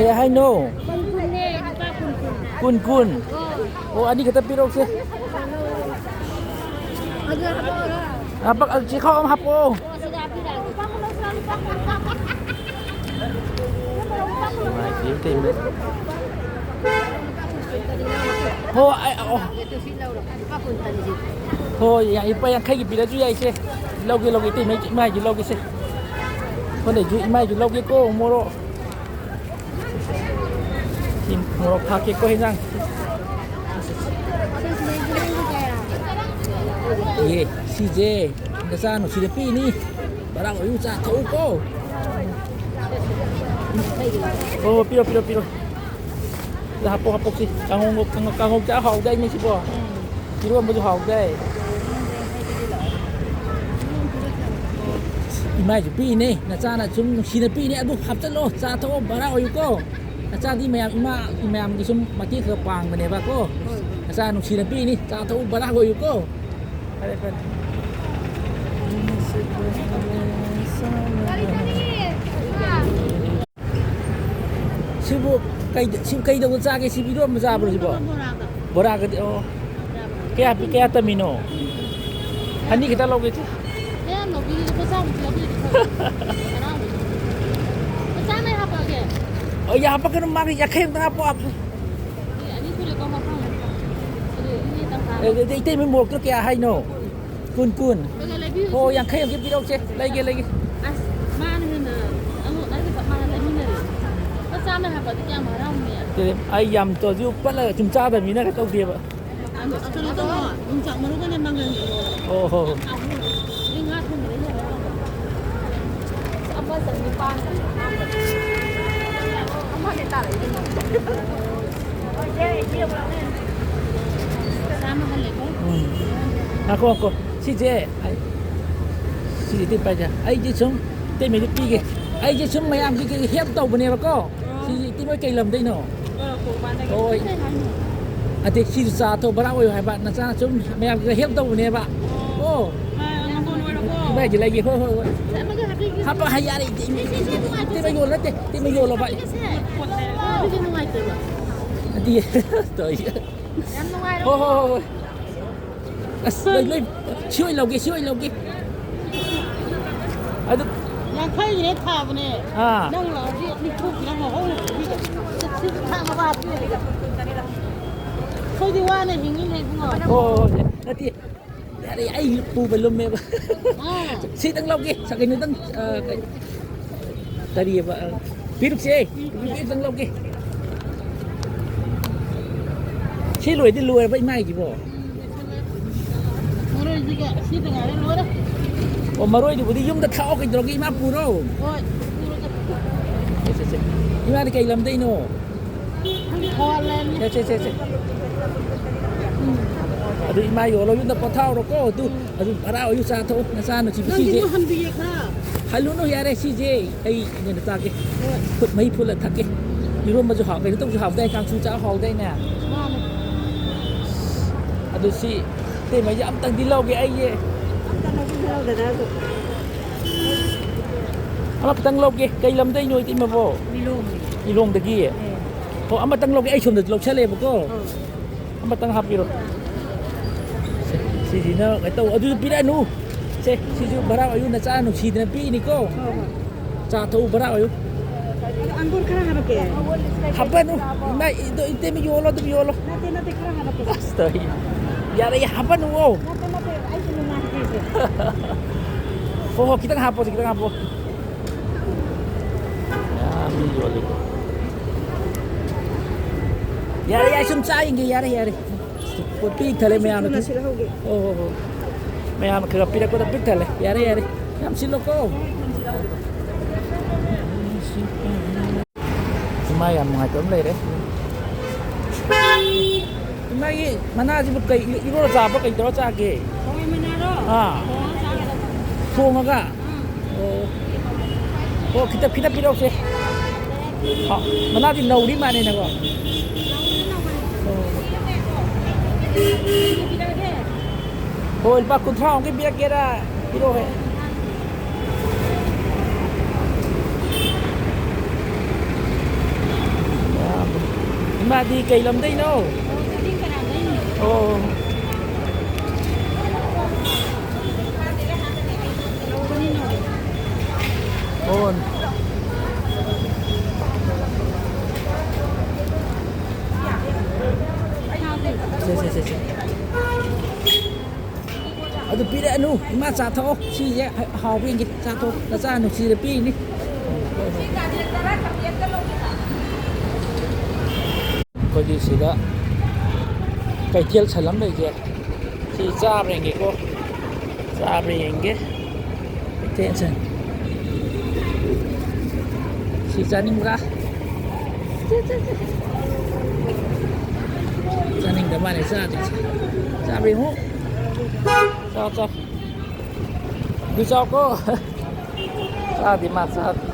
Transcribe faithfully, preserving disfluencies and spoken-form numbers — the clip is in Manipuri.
ꯀꯩ ꯍꯥꯏꯅꯣ? ꯀꯨꯟ ꯀꯨꯟꯅꯦ, ꯂꯨꯄꯥ ꯀꯨꯟ ꯀꯨꯟ꯫ ꯀꯨꯟ ꯀꯨꯟ? ꯑꯣ, ꯑꯅꯤ ꯈꯛꯇ ꯄꯤꯔꯛꯁꯦ꯫ ꯑꯗꯨ ꯍꯥꯞꯄꯛꯑꯣꯔꯥ? ꯍꯥꯄꯛ ꯆꯦꯈꯥꯎ ꯑꯃ ꯍꯥꯄꯛꯑꯣ꯫ ꯑꯣ, ꯁꯤꯗ ꯍꯥꯞꯄꯤꯔꯛꯑꯒꯦ꯫ ꯍꯣ ꯑꯩ ꯑꯣ꯫ ꯍꯣꯏ ꯌꯥꯏ, ꯂꯨꯄꯥ ꯌꯥꯡꯈꯩꯒꯤ ꯄꯤꯔꯁꯨ ꯌꯥꯏꯁꯦ꯫ ꯂꯧꯒꯦ ꯂꯧꯒꯦ, ꯏꯇꯩꯃꯩ ꯏꯃꯥꯏꯁꯨ ꯂꯧꯒꯦꯁꯦ꯫ ꯍꯣꯏ ꯂꯩꯁꯨ ꯏꯃꯥꯏꯁꯨ ꯂꯧꯒꯦꯀꯣ ꯃꯣꯔꯣꯛ꯫ ꯁꯤ ꯃꯣꯔꯣꯛ ꯊꯥꯛꯀꯦꯀꯣ ꯍꯦꯟꯖꯥꯡ꯫ ꯌꯦ ꯁꯤꯁꯦ ꯅꯆꯥ ꯅꯨꯡꯁꯤꯗ ꯄꯤꯅꯤ꯫ ꯕꯔꯥ ꯑꯣꯏꯌꯨ ꯆꯥ ꯊꯛꯎꯀꯣ꯫ ꯍꯣ ꯍꯣ ꯄꯤꯔꯣ ꯄꯤꯔꯣ ꯄꯤꯔꯣ꯫ ꯁꯤꯗ ꯍꯥꯄꯣꯛ ꯍꯥꯄꯣꯛꯁꯤ ꯀꯥꯡꯍꯧ ꯀꯥꯡꯍꯧ ꯆꯥ ꯍꯥꯎꯗꯥꯏꯅꯦ ꯁꯤꯕꯣ꯫ ꯏꯔꯣꯝꯕꯁꯨ ꯍꯥꯎꯗꯥꯏ꯫ ꯏꯃꯥꯏꯁꯨ ꯄꯤꯅꯦ ꯅꯆꯥꯅ ꯁꯨꯝ ꯅꯨꯡꯁꯤꯅ ꯄꯤꯅꯦ ꯑꯗꯨ ꯍꯥꯞꯆꯜꯂꯣ ꯆꯥ ꯊꯛꯑꯣ ꯕꯔꯥ ꯑꯣꯏꯌꯨꯀꯣ꯫ ꯅꯆꯥꯗꯤ ꯃꯌꯥꯝ ꯏꯃꯥ ꯃꯌꯥꯝꯒꯤ ꯁꯨꯝ ꯃꯇꯦꯡ ꯈꯔ ꯄꯥꯡꯕꯅꯦꯕꯀꯣ꯫ ꯅꯆꯥ ꯅꯨꯡꯁꯤꯅ ꯄꯤꯅꯤ ꯆꯥ ꯊꯛꯎ ꯕꯔꯥ ꯑꯣꯏꯌꯨꯀꯣ꯫ ꯐꯔꯦ ꯐꯔꯦ꯫ ꯁꯤꯕꯨ ꯀꯩꯗ ꯁꯤꯕꯨ ꯀꯩꯗꯧꯕ ꯆꯥꯒꯦ ꯁꯤꯕꯨ ꯏꯔꯣꯝꯕ ꯆꯥꯕ꯭ꯔꯣ ꯁꯤꯕꯣ? ꯕꯣꯔꯥꯒ꯫ ꯕꯣꯔꯥꯒꯗꯤ ꯑꯣ꯫ ꯀꯌꯥ ꯄꯤ ꯀꯌꯥ ꯇꯝꯃꯤꯅꯣ? ꯑꯅꯤ ꯈꯛꯇ ꯂꯧꯒꯦ ꯏꯆꯦ꯫ ꯃꯌꯥꯝ ꯂꯧꯕꯤꯔꯤ ꯂꯨꯄꯥ ꯆꯥꯝꯃ ꯂꯧꯕꯤꯔꯗꯤ ꯐꯕ꯫ ꯍꯔꯥꯎꯕꯒꯤ꯫ ꯂꯨꯄꯥ ꯆꯥꯝꯃ ꯍꯥꯞꯄꯛꯑꯒꯦ꯫ ꯑꯣ ꯌꯥꯝ ꯍꯥꯞꯄꯛꯀꯅꯨ ꯃꯥꯒꯤ ꯌꯥꯡꯈꯩ ꯑꯃꯇ ꯍꯥꯞꯄꯣ ꯍꯥꯞꯄꯣ꯫ ꯑꯦ, ꯑꯅꯤ ꯁꯨꯔꯦꯀꯣ ꯃꯐꯝ꯫ ꯑꯗꯨ ꯏꯅꯦ ꯇꯪꯈꯥꯏ꯫ ꯑꯗꯨꯗꯤ ꯏꯇꯩꯃ ꯃꯣꯔꯣꯛꯇꯣ ꯀꯌꯥ ꯍꯥꯏꯅꯣ? ꯀꯨꯟ ꯀꯨꯟ꯫ ꯈꯔ ꯈꯔ ꯂꯩꯕꯤꯌꯨ꯫ ꯍꯣ ꯌꯥꯡꯈꯩ ꯑꯃꯒꯤ ꯄꯤꯔꯛꯎꯁꯦ ꯂꯩꯒꯦ ꯂꯩꯒꯦ꯫ ꯑꯁ ꯃꯥꯅ ꯍꯦꯟꯅ ꯑꯉꯣ ꯅꯪꯒ ꯆꯞ ꯃꯥꯟꯅ ꯂꯩꯃꯤꯟꯅꯔꯦ꯫ ꯂꯨꯄꯥ ꯆꯥꯝꯃ ꯍꯥꯞꯄꯗꯤ ꯀꯌꯥꯝ ꯍꯔꯥꯎꯅꯤ꯫ ꯑꯗꯨꯗꯤ ꯑꯩ ꯌꯥꯝ ꯇꯧꯁꯨ ꯄꯠꯂꯒ ꯁꯨꯝ ꯆꯥꯗꯕꯅꯤꯅ ꯀꯩꯅꯣ ꯇꯧꯗꯦꯕ꯫ ꯑꯗꯣ ꯀꯩꯅꯣ ꯇꯧꯔꯣ ꯌꯣꯡꯆꯥꯛ ꯃꯔꯨꯒꯅꯦ ꯃꯥꯡꯒꯟ ꯏꯔꯣ꯫ ꯑꯣ ꯍꯣ ꯍꯣ꯫ ꯑꯗꯩ ꯉꯥ ꯊꯣꯡꯕꯗ ꯍꯦꯟꯅ ꯍꯥꯎꯕꯅꯦ꯫ ꯑꯃ ꯆꯅꯤꯄꯥꯟ꯫ ꯑꯃꯅꯦ ꯇꯥꯔꯛꯏꯗꯨꯅ꯫ ꯆꯥꯝꯃ ꯍꯜꯂꯦꯀꯣ꯫ ꯎꯝ꯫ ꯉꯥꯏꯈꯣ ꯉꯥꯏꯈꯣ ꯁꯤꯁꯦ ꯑꯩ ꯁꯤꯁꯦ ꯏꯇꯩ ꯄꯥꯏꯖꯦ ꯑꯩꯁꯦ ꯁꯨꯝ ꯏꯇꯩꯃꯩꯗ ꯄꯤꯒꯦ꯫ ꯑꯩꯁꯦ ꯁꯨꯝ ꯃꯌꯥꯝꯒꯤ ꯀꯩ help ꯇꯧꯕꯅꯦꯕꯀꯣ꯫ ꯁꯤꯁꯦ ꯏꯇꯩꯃ ꯀꯩ ꯂꯝꯗꯩꯅꯣ? ꯍꯣꯏ꯫ ꯑꯇꯩ ꯁꯤꯁꯨ ꯆꯥ ꯊꯛ ꯕꯔꯥ ꯑꯣꯏꯌꯨ ꯍꯥꯏꯕ ꯅꯆꯥ ꯁꯨꯝ ꯃꯌꯥꯝꯒꯤ help ꯇꯧꯕꯅꯦꯕ꯫ ꯑꯣ꯫ ꯏꯕꯥꯏꯗꯤ ꯂꯩꯒꯦ ꯍꯣꯏ ꯍꯣꯏ ꯍꯣꯏ꯫ ꯍꯥꯄ ꯍꯥꯏ ꯌꯥꯔꯦ ꯏꯇꯩꯃ ꯌꯣꯜꯂꯣ ꯅꯠꯇꯦ ꯏꯇꯩꯃ ꯌꯣꯜꯂꯣ ꯚꯥꯏ꯫ ꯑꯗꯨꯗꯤ ꯅꯨꯡꯉꯥꯏꯇꯦꯕ꯫ ꯅꯠꯇꯤꯌꯦ꯫ ꯇꯧꯔꯤꯁꯦ꯫ ꯌꯥꯝ ꯅꯨꯡꯉꯥꯏꯔꯦ꯫ ꯍꯣꯏ, ꯍꯣꯏ, ꯍꯣꯏ, ꯍꯣꯏ꯫ ꯑꯁ, ꯂꯣꯏ, ꯂꯣꯏ꯫ ꯁꯤ ꯑꯣꯏ ꯂꯧꯒꯦ, ꯁꯤ ꯑꯣꯏ ꯂꯧꯒꯦ꯫ ꯑꯗꯨ ꯌꯥꯡꯈꯩꯒꯤꯅꯦ ꯊꯥꯕꯅꯦ꯫ ꯑꯥ꯫ ꯅꯪ ꯂꯥꯛꯑꯗꯤ ꯅꯤꯐꯨ ꯄꯤꯔꯝꯃꯣ, ꯍꯧꯅ ꯄꯤꯕꯤꯒꯦ꯫ ꯁꯤ ꯊꯥꯛꯅꯕ ꯍꯥꯞꯄꯤꯔꯒꯦ꯫ ꯑꯩꯈꯣꯏꯗꯤ ꯋꯥꯅ ꯍꯤꯡꯉꯤꯅꯦ ꯏꯕꯨꯡꯉꯣ꯫ ꯍꯣꯏ, ꯍꯣꯏ, ꯍꯣꯏ꯫ ꯅꯠꯇꯦ꯫ ꯌꯥꯔꯦ, ꯑꯩ ꯄꯨꯕ ꯂꯨꯝꯃꯦꯕ꯫ ꯑꯥ꯫ ꯁꯤꯗꯪ ꯂꯧꯒꯦ, ꯁꯥꯀꯩꯅꯣꯗꯪ, ꯑ, ꯀꯩ-, ꯀꯔꯤꯑꯕ, ꯑ, ꯄꯤꯔꯨꯛꯁꯦ, ꯄꯤꯔꯨꯛꯁꯦ ꯑꯝꯇꯪ ꯂꯧꯒꯦ꯫ ꯁꯤ ꯂꯣꯏꯗꯤ ꯂꯣꯏꯔꯕ ꯏꯃꯥꯒꯤꯁꯤꯕꯣ? ꯃꯔꯣꯏꯁꯤꯒ ꯁꯤꯗ ꯉꯥꯏꯔꯦ, ꯂꯣꯏꯔꯦ꯫ ꯑꯣ, ꯃꯔꯣꯏꯗꯨꯕꯨꯗꯤ ꯌꯨꯝꯗ ꯊꯥꯛꯑꯣ, ꯀꯩꯗꯧꯔꯒꯦ, ꯏꯃꯥ ꯄꯨꯔꯣ꯫ ꯍꯣꯏ, ꯄꯨꯔꯣ ꯆꯠꯂꯣ꯫ ꯁꯦ, ꯁꯦ, ꯁꯦ꯫ ꯏꯃꯥꯗꯤ ꯀꯩ ꯂꯝꯗꯩꯅꯣ? ꯊꯧꯕꯥꯜ ꯂꯩꯔꯝꯅꯤ꯫ ꯁꯦ, ꯁꯦ, ꯁꯦ, ꯁꯦ꯫ ꯑꯗꯨ ꯏꯃꯥ ꯌꯣꯜꯂꯣ, ꯌꯨꯝꯗ ꯄꯣꯊꯥꯎꯔꯣꯀꯣ꯫ ꯑꯗꯨ, ꯑꯗꯨ ꯚꯔꯥ ꯑꯣꯏꯌꯨ, ꯆꯥ ꯊꯛꯎ, ꯅꯆꯥ ꯅꯨꯡꯁꯤꯕ ꯅꯪꯒꯤꯁꯨ ꯁꯤꯁꯦ꯫ ꯍꯟꯕꯤꯒꯦ ꯈꯔ꯫ ꯍꯜꯂꯨꯅꯨ, ꯌꯥꯔꯦ, ꯁꯤꯁꯦ ꯑꯩ ꯏꯅꯦꯅ ꯆꯥꯒꯦ꯫ ꯍꯣꯏ꯫ ꯐꯨꯠ ꯃꯍꯤ ꯐꯨꯠꯂ ꯊꯛꯀꯦ꯫ ꯏꯔꯣꯝꯕꯁꯨ ꯍꯥꯎ-, ꯀꯩꯅꯣ ꯇꯧꯕꯁꯨ ꯍꯥꯎꯗꯥꯏ, ꯀꯥꯡꯁꯨ ꯆꯥ ꯍꯥꯎꯗꯥꯏꯅꯦ꯫ ꯃꯥꯅꯦ꯫ ꯑꯗꯨ ꯁꯤ ꯏꯇꯩꯃꯩꯁꯦ ꯑꯝꯇꯪꯗꯤ ꯂꯧꯒꯦ ꯑꯩꯒꯤ꯫ ꯑꯝꯇ ꯂꯧꯕꯤꯔꯣ ꯗꯗꯥꯁꯨ꯫ ꯑꯃꯈꯛꯇꯪ ꯂꯧꯒꯦ꯫ ꯀꯩ ꯂꯝꯗꯩꯅꯣ ꯏꯇꯩꯃꯕꯣ? ꯂꯤꯂꯣꯡꯅꯦ꯫ ꯂꯤꯂꯣꯡꯗꯒꯤ? ꯑꯦ꯫ ꯑꯣ, ꯑꯃꯇꯪ ꯂꯧꯒꯦ꯫ ꯑꯩ ꯁꯣꯝꯗ ꯂꯧꯁꯜꯂꯦꯕꯀꯣ꯫ ꯑꯧ꯫ ꯑꯃꯇꯪ ꯍꯥꯞꯄꯤꯔꯣ꯫ ꯁꯦ, ꯁꯤꯁꯤꯅ ꯀꯩꯅꯣ ꯇꯧ, ꯑꯗꯨꯁꯨ ꯄꯤꯔꯛꯑꯅꯨ꯫ ꯁꯦ, ꯁꯤꯁꯨ ꯚꯔꯥ ꯑꯣꯏꯌꯨ, ꯅꯆꯥ ꯅꯨꯡꯁꯤꯗꯅ ꯄꯤꯔꯤꯅꯤꯀꯣ꯫ ꯍꯣꯏ, ꯍꯣꯏ꯫ ꯆꯥ ꯊꯛꯎ, ꯚꯔꯥ ꯑꯣꯏꯌꯨ꯫ ꯑꯗꯣ ꯑꯪꯒꯨꯔ ꯈꯔ ꯍꯥꯞꯄꯛꯀꯦ꯫ ꯍꯥꯞꯄꯅꯨ꯫ ꯏꯃꯥ, ꯏꯗꯣ, ꯏꯇꯩꯃ ꯌꯣꯜꯂꯣ, ꯑꯗꯨꯝ ꯌꯣꯜꯂꯣ꯫ ꯅꯠꯇꯦ, ꯅꯠꯇꯦ, ꯈꯔ ꯍꯥꯞꯄꯛꯀꯦ꯫ ꯑꯁ, ꯇꯧꯏ꯫ ꯌꯥꯔꯦ, ꯍꯥꯞꯄꯅꯨ꯫ ꯅꯠꯇꯦ, ꯅꯠꯇꯦ, ꯑꯩꯁꯨ ꯅꯨꯡꯉꯥꯏꯇꯦ꯫ ꯍꯣ, ꯍꯣ, ꯈꯤꯇꯪ ꯍꯥꯞꯄꯣꯁꯦ, ꯈꯤꯇꯪ ꯍꯥꯞꯄꯣ꯫ ꯌꯥꯝ ꯌꯣꯜꯂꯤꯀꯣ꯫ ꯌꯥꯔꯦ, ꯌꯥꯔꯦ, ꯁꯨꯝ ꯆꯥ ꯌꯦꯡꯒꯦ, ꯌꯥꯔꯦ, ꯌꯥꯔꯦ꯫ ꯄꯣꯠ ꯄꯤꯛ ꯊꯜꯂꯦ ꯃꯌꯥꯝꯅ꯫ ꯊꯨꯅ ꯁꯤꯠꯍꯧꯒꯦ꯫ ꯍꯣ, ꯍꯣ, ꯍꯣ꯫ ꯃꯌꯥꯝꯅ ꯈꯔ ꯈꯔ ꯄꯤꯔꯛꯄꯗ ꯄꯤꯛ ꯊꯜꯂꯦ꯫ ꯌꯥꯔꯦ, ꯌꯥꯔꯦ꯫ ꯌꯥꯝ ꯁꯤꯠꯂꯣꯀꯣ꯫ ꯏꯃꯥ ꯌꯥꯝ ꯅꯨꯡꯉꯥꯏꯇꯕ ꯑꯃ ꯂꯩꯔꯦ꯫ ꯏꯃꯥꯒꯤ ꯃꯅꯥꯁꯤꯕꯨ ꯀꯩ ꯏꯔꯣ ꯆꯥꯕ꯭ꯔꯣ, ꯀꯩ ꯇꯧꯔ ꯆꯥꯒꯦ? ꯍꯋꯥꯏ ꯃꯅꯥꯔꯣ? ꯑꯥ꯫ ꯊꯣꯡꯉꯒ ꯆꯥꯒꯗꯕ꯫ ꯊꯣꯡꯉꯒ? ꯑꯥ꯫ ꯑꯣ꯫ ꯑꯣ, ꯈꯤꯇ, ꯈꯤꯇ ꯄꯤꯔꯛꯎꯁꯦ꯫ ꯑꯥ, ꯃꯅꯥꯗꯤ ꯅꯧꯔꯤ ꯃꯥꯜꯂꯦꯅꯀꯣ꯫ ꯅꯧꯕꯅꯦ, ꯅꯧꯕꯅꯦ꯫ ꯑꯣ꯫ ꯄꯤꯔꯛꯑꯒꯦ꯫ ꯍꯣꯏ, ꯂꯨꯄꯥ ꯀꯨꯟꯊ꯭ꯔꯥ ꯑꯃꯨꯛꯀꯤ ꯄꯤꯔꯛꯀꯦꯔꯥ? ꯄꯤꯔꯛꯑꯣꯍꯦ꯫ ꯄꯥꯗꯤ ꯀꯩ ꯂꯝꯗꯩꯅꯣ? ꯑꯣ꯫ ꯑꯣ꯫ ꯁꯦ, ꯁꯦ, ꯁꯦ, ꯁꯦ꯫ ꯑꯗꯨ ꯄꯤꯔꯛꯑꯅꯨ, ꯏꯃꯥ, ꯆꯥ ꯊꯛꯑꯣ꯫ ꯁꯤꯁꯦ ꯍꯥꯎꯕ ꯌꯦꯡꯒꯦ꯫ ꯆꯥ ꯊꯛꯑꯣ, ꯅꯆꯥ ꯅꯨꯡꯁꯤꯗ ꯄꯤꯔꯤꯅꯤ꯫ ꯑꯩꯈꯣꯏꯒꯤ ꯁꯤꯗ ꯀꯩꯊꯦꯜ ꯁꯟ ꯑꯃ ꯂꯩꯁꯦ꯫ ꯁꯤ ꯆꯥꯕ꯭ꯔꯥ ꯌꯦꯡꯒꯦꯀꯣ꯫ ꯆꯥꯕ꯭ꯔꯥ ꯌꯦꯡꯒꯦ꯫ ꯀꯩꯊꯦꯜ ꯁꯟ꯫ ꯁꯤ ꯆꯥꯅꯤꯡꯕ꯭ꯔꯥ? ꯆꯥꯅꯤꯡꯗ ꯃꯥꯜꯂꯦ, ꯆꯥꯗ꯭ꯔꯤꯁꯦ꯫ ꯆꯥꯕ꯭ꯔꯥ ꯌꯦꯡꯉꯨ꯫ ꯆꯥꯎ, ꯆꯥꯎ꯫ ꯑꯗꯨ ꯆꯥꯎꯀꯣ꯫ ꯆꯥꯗꯦ ꯃꯥ, ꯆꯥꯗꯦ꯫